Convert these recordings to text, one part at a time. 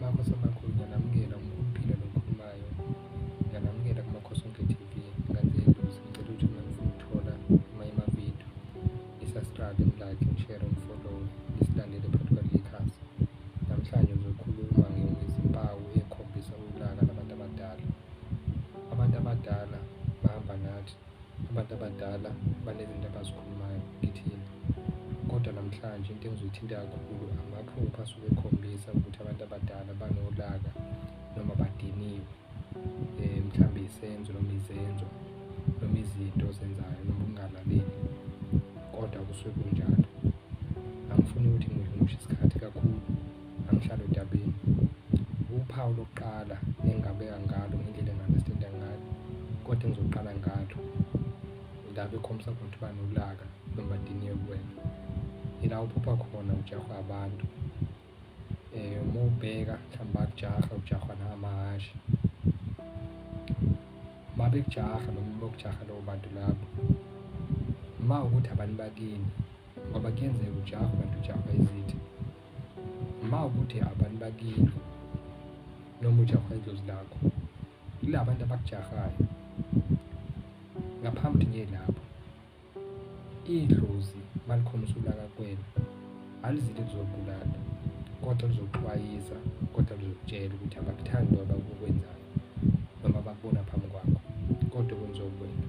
Makhosi amakhulu, ngiyanamukela. Umkhulu lo okhulumayo. Ngiyanamukela kuMakhosonke TV. Ngane zethu, ngicela ukuthi uma nifuna ukuthola amanye amavidiyo, ni-subscribe, ni-like, ni-share, ni-follow, nisilandele phakathi kwaleli khasi. Namhlanje ngizokhuluma ngezimpawu ey'khombisa ulaka labantu abadala. Abantu abadala bahamba nathi, abantu abadala banezinto abazikhulumayo kithina. Kodwa namhlanje into engizoyithinta kakhulu amaphupho asuke ekhombisa ukuthi abantu abadala banolaka noma badiniwe, mhlambe isenzo noma izenzo noma izinto ozenzayo noma ukungalaleli, kodwa kusuke kunjalo. Angifuni ukuthi ngimoshe isikhathi kakhulu, angihlale odabeni. Uphawu lokuqala engingabeka ngalo ngendlela engi-understand-a ngayo, kodwa engizoqala ngalo la bekhombisa khona ukuthi banolaka noma badiniwe kuwena, ila uphupha khona ujahwa abantu. Uma ubheka mhlawumbe bayakujaha, ujahwa nangamahhashi. Uma bekujaha noma bekujaha labo bantu labo, uma kuwukuthi abantu bakini, ngoba kuyenzeka ujahwe kanti ujahwa izitha. Uma kuwukuthi abantu bakini noma ujahwa idlozi lakho, kula bantu abakujahayo, ngaphambi ukuthi ngiye lapho, idlozi malikhombisa ulaka kuwena alizile lizobulala, kodwa lizokuxwayisa, kodwa lizokutshela ukuthi abakuthandi abakukwenzayo noma abakubona phambi kwakho, kodwa kwenziwa kuwena.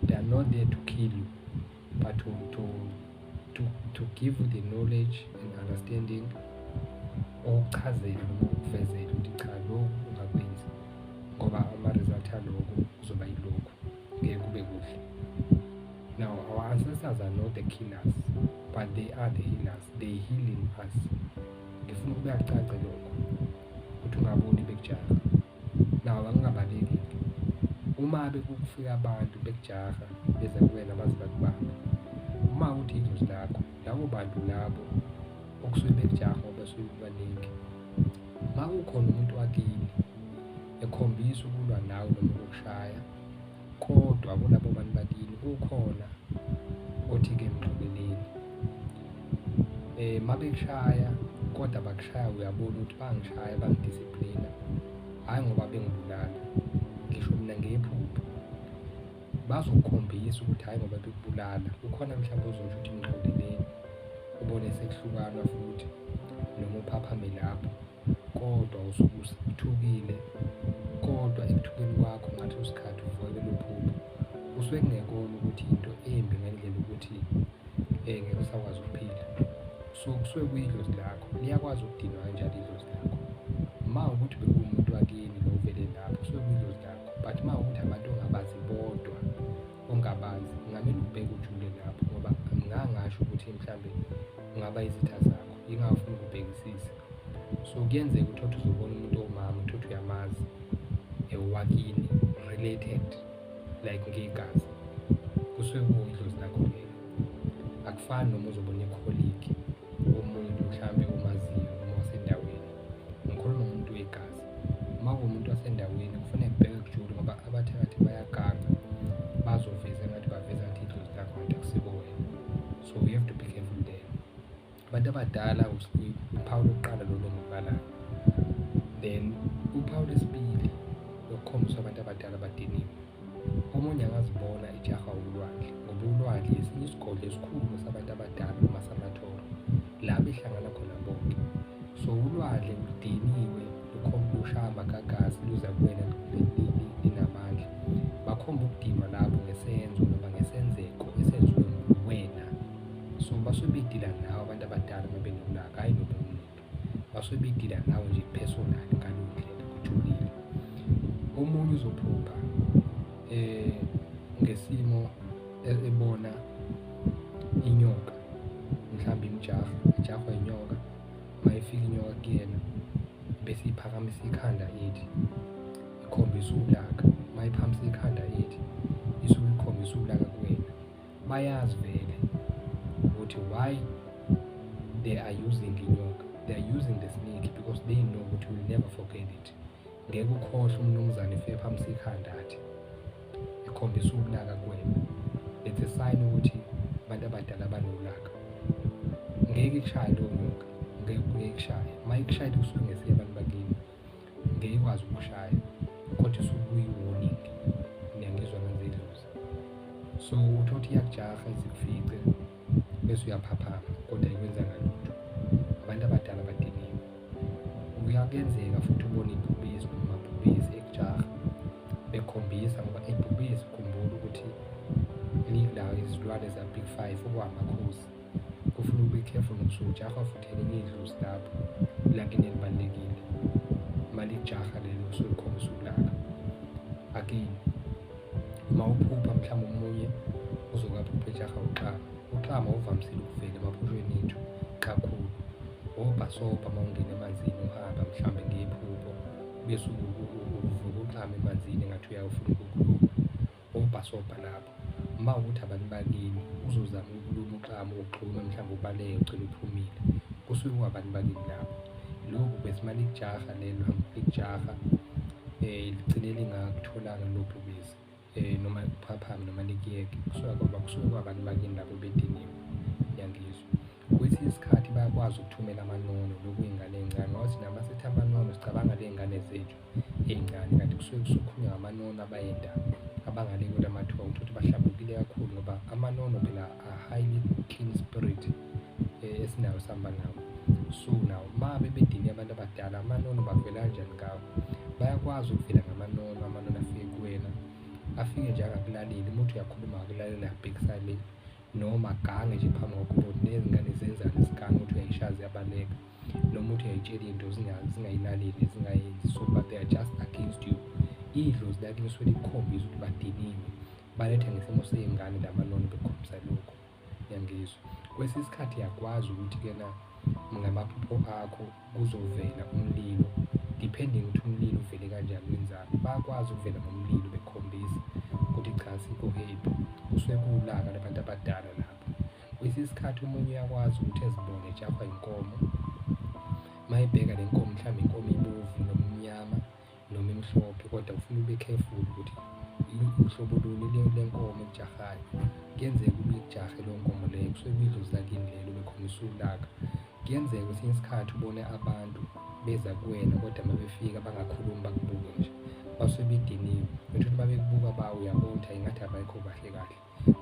They are not there to kill you, but to give you the knowledge and understanding, okuchazela noma ukukuvezela ukuthi cha, lokhu ungakwenzi ngoba ama-result aloko kuzoba yilokhu, ngeke kube kuhle. Now, our ancestors are not the killers, but they are the healers. They healing us. Ngifuna ukubeka kucace lokho ukuthi ungaboni bekujaha. Now, angingabaleki-ke uma bekufika abantu bekujaha, beze kuwena, baze bakubambe. Uma uthi idlozi lakho, labo bantu labo okusuke bekujaha, ngoba basuke bebaningi, uma kukhona umuntu wakini ekhombisa ukulwa nawe noma ukukushaya, kodwa kulabo bantu bakini kukhona othi-ke mxoleleni, uma bekushaya, kodwa bakushaya uyabona ukuthi bangishaya, bangidisiplina, hhayi ngoba bengibulala. Ngisho mina ngephupho bazokukhombisa ukuthi hhayi ngoba bekubulala, kukhona mhlawumbe ozosho ukuthi mxoleleni, ubone sekuhlukanwa futhi noma uphaphame lapho, kodwa usuke uthukile. Kodwa ekuthukeni kwakho ngaleso sikhathi uvuka kulelo phupho, kusuke kungekona ukuthi into embi ngendlela ukuthi ngeke usakwazi ukuphila. So kusuke kuyidlozi lakho, liyakwazi ukudinwa kanjalo idlozi lakho. Uma ukuthi bekuwumuntu wakini lo ovele lapho, kusuke kuyidlozi lakho. But uma ukuthi abantu ongabazi bodwa, ongabazi, kungamele ubheke ujule lapho, ngoba ngangasho ukuthi mhlambe kungaba izitha zakho, yingakho ufuna ukubhekisisa. So kuyenzeka uthole ukuthi uzobona umuntu owumama, uthole ukuthi uyamazi, owakini, related like ngegazi, kusuke kuyidlozi lakho lelo. Akufani noma uzobona i-colleague, umuntu mhlambe omaziyo noma wasendaweni. Ngikhuluma ngomuntu wegazi. Uma kuwumuntu wasendaweni, kufanele kubheke kujule, ngoba abathakathi bayaganga, bazoveza ngathi baveza ngathi idlozi lakho, kanti akusiko wena. So we have to be careful there. Abantu abadala, uphawu lokuqala lolo engikubalayo. Then uphawu lwesibili lokukhombisa abantu abadala badiniwe, omunye angazibona ejahwa ulwandle, ngoba ulwandle esinye isigodlo esikhulu sabantu abadala noma samathongo, la behlangana khona bonke. So ulwandle ludiniwe, lukhomba, lushaya amagagasi, luza kuwena linamandla. Bakhomba ukudinwa lapho ngesenzo noma ngesenzeko esenziwe nguwena. So basuke bedila nawe abantu abadala uma benolaka, hhayi nomunye umuntu, basuke bedila nawe nje personal ngaleyo ndlela kujulile. Omunye uzophupha ngesimo ebona inyoka, mhlawumbe imjaha, ijahwa inyoka. Uma ifika inyoka kuyena, bese iphakamisa ikhanda, ithi ikhombisa ulaka. Uma iphakamisa ikhanda, ithi isuke ikhombisa ulaka kuwena. Bayazi vele ukuthi why they are using inyoka. They are using the snake because they know ukuthi will never forget it. Ngeke ukhohlwe umnumzane efike phamisa ikhanda, athi ikhombisa ulaka kuwena. It's a sign ukuthi abantu abadala banolaka. Ngeke ikushaye leyo nyoka. Ngeke kushaya. Uma ikushayile kusuke ngesiye abantu bakini, ngeke ikwazi ukushaya, kodwa isuke kuyi-warning. Niyangizwa ngenzedlozi. So uthole ukuthi iyakujaha izikufice bese uyaphaphama, kodwa ayikwenzanga lutho. Abantu abadala badiniwe. Kuyakenzeka futhi ubone ibhubesi noma amabhubesi ekujaha bekhombisa, ngoba ibhubesi khumbula ukuthi lila izilwane za-big five okwamakhosi. Kufuna ube careful ngokusuke ujahwa futhi elinye idlozi lapho lakini elibalulekile. Uma likujaha lelo kusuke kukhombisa ulaka. Again, uma uphupha mhlawumbe omunye uzokaphupha ejaha uxama. Uxama uvamisile ukuvela emaphushweni ethu kakhulu. Obhasobha uma ungena emanzini uhamba mhlawumbe ngephupho bese uvuka uxama emanzini engathi uyawufuna ukukhuluma. Obhasobha lapho. Uma ukuthi abantu bakini uzozama ukuluma uxama ugxume mhlawumbe ubaleke ugcine uphumile. Kusuke kuwabantu bakini lapho. Lokhu bese uma likujaha lelo likujaha ligcine lingakutholanga lelo bhubesi noma uphaphame noma likuyeke, kusuke kwabantu bakini labo bediniwe. Ngiyangizwa. Kwesinye isikhathi bayakwazi ukuthumela amanono lokuyingane ey'ncane, ngoba thina masithi amanono sicabanga ley'ngane zethu ey'ncane, kanti kusuke kusukhulunywa ngamanono abayenda abangale kwelamathuba. Uthole ukuthi bahlambulukile kakhulu ngoba amanono phela a-highly clean spirit esinayo sihamba nawo. So now uma bebedine abantu abadala, amanono bavela kanjani ngawo? Bayakwazi ukuvela ngamanono, amanono afike kuwena, afike nje angakulaleli. Uma uthi uyakhuluma akulalela, abhekisa le, noma agange nje phambi kwakho ukuthi lezi ngane zenzani zigange, uthi uyayishaya ziyabaleka, noma uthi uyayitshela into zingayilaleli, zingayenzi. So but they are just against you. Idlozi lakini lisuke likukhombisa ukuthi badiniwe, baletha ngesimo sey'ngane lamanono bekukhombisa lokho. Ngiyangizwa. Kwesinye isikhathi uyakwazi ukuthi-ke na ngamaphupho akho kuzovela umlilo, depending ukuthi umlilo uvele kanjani wenzani. Bayakwazi ukuvela ngomlilo bekukhombisa ukuthi cha asikho happy. Kusuke kuwulaka labantu abadala lapho. Kwesinye isikhathi omunye uyakwazi ukuthi ezibone ejahwa inkomo. Uma ebheka le nkomo mhlawumbe inkomo ibovu noma imnyama noma imhlophe, kodwa ufuna ube careful ukuthi uhlobo luni lenkomo ekujahayo. Kuyenzeka ukuba ikujahe leyo nkomo leyo, kusuke kuyidlozi lakini lelo bekhombisa ulaka. Kuyenzeka kwesinye isikhathi ubone abantu beza kuwena, kodwa uma befika bangakhulumi bakubuke nje, basuke bediniwe. Uthole ukuthi uma bekubuka ba uyabona ukuthi hhayi ngathi abekho kahle kahle,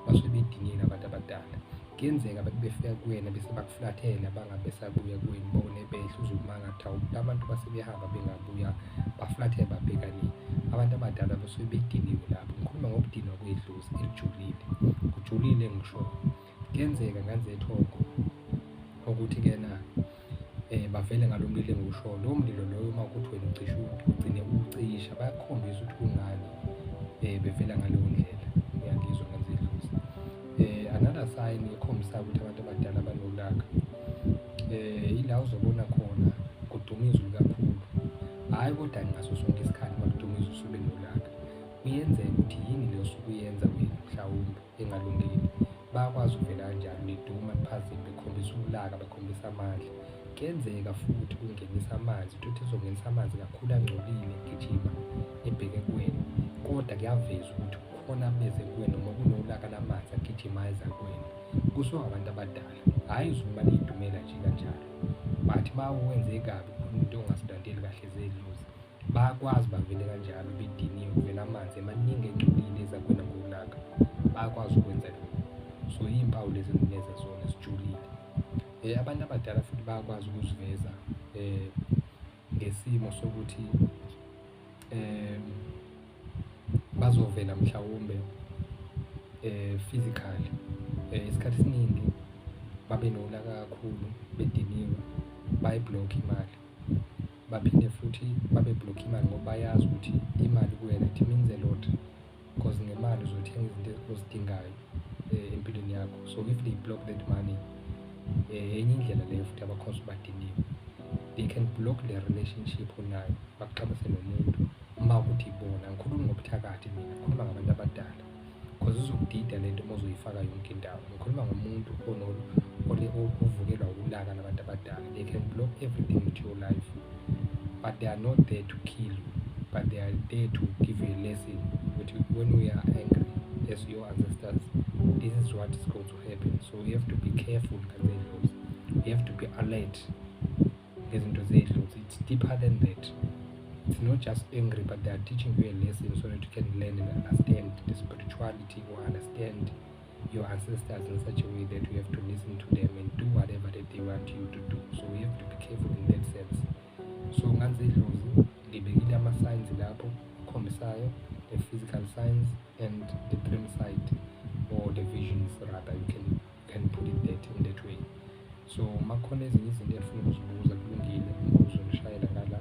basuke bediniwe abantu abadala. Kuyenzeka abantu befika kuwena bese bakufulathela bangabe besabuya kuwena, ubone behla uze umangale ukuthi hawu la bantu base behamba bengabuya, bafulathele babheka le. Abantu abadala basuke bediniwe lapho. Ngikhuluma ngokudinwa kwedlozi elijulile, kujulile engikushoyo. Kuyenzeka ngane zethongo ukuthi-ke na bavele ngalo mlilo engiwushoyo. Lowo mlilo loyo uma kuwukuthi wena ucishe ugcine uwucisha, bayakukhombisa ukuthi kungani bevela ngaleyo ndlela. Ngiyangizwa ngane zedlozi. Another sign ekhombisayo ukuthi abantu abadala banolaka, ila uzobona khona kuduma izulu kakhulu. Hhayi kodwa ngaso sonke isikhathi uma kuduma izulu suke benolaka. Kuyenzeka ukuthi yini le osuke uyenza wena mhlawumbe engalungile. Bayakwazi ukuvela kanjalo liduma liphazime bekhombisa ulaka, bekhombisa amandla. Kuyenzeka futhi ukungenisa amanzi, uthole ukuthi ezongenisa amanzi kakhulu angcolile egijima ebheke kuwena, kodwa kuyaveza ukuthi kukhona beze kuwena noma kunolaka lamanzi agijima eza kuwena. Kusuka abantu abadala, hhayi izulu uma liy'dumela nje kanjalo, but uma wenze kabi into ongazilandeli kahle zedlozi, bayakwazi bavele kanjalo bediniwe, kuvela amanzi emaningi engcolile eza kuwena ngolaka. Bayakwazi ukwenza lokho. So iy'mpawu lezi enginikeza zona zijulile. Abantu abadala futhi bayakwazi ukuziveza ngesimo sokuthi bazovela mhlawumbe physically. Isikhathi esiningi babe nolaka kakhulu bediniwe, bayi-block imali. Baphinde futhi babe-block imali ngoba bayazi ukuthi imali kuwena it means a lot, because ngemali uzothenga izinto ozidingayo empilweni yakho. So if they block that money, enye indlela leyo futhi abakhombisa badiniwe. They can block the relationship onayo, bakuxabanise nomuntu uma kuwukuthi ibona. Angikhulumi ngobuthakathi mina, ngikhuluma ngabantu abadala, cause izokudida lento uma uzoyifaka yonke indawo. Ngikhuluma ngomuntu ovukelwa ulaka labantu abadala. They can block everything into your life, but they are not there to kill you, but they are there to give you a lesson ukuthi when we are angry as your ancestors, this is what is going to happen. So you have to be careful ngane zedlozi, you have to be alert. Ngezinto zedlozi, it's deeper than that. It's not just angry, but they are teaching you a lesson so that you can learn and understand the spirituality or understand your ancestors in such a way that you have to listen to them and do whatever that they want you to do. So we have to be careful in that sense. So ngane zedlozi, ngibekile ama-signs lapho akhombisayo, the physical signs and the dream side, or the visions rather, you can put it that in that way. So makukhona ezinye izinto enifuna ukuzibuza, kulungile, uzongishayela ngala,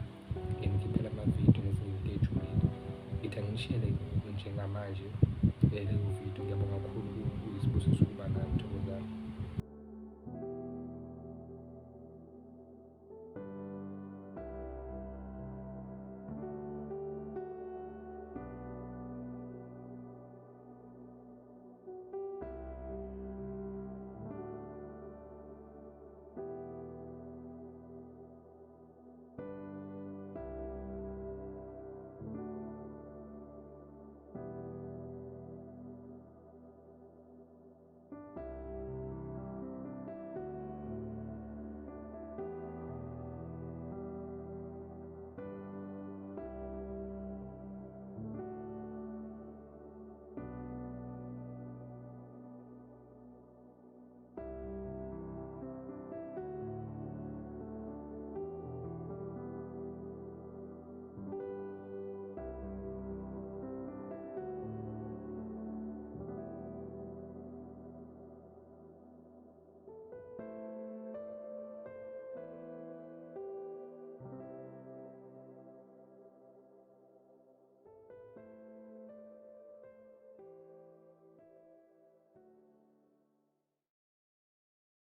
nginikhiphela amavidiyo nezinye izinto ey'julile. Ngithi anginishiyele njengamanje.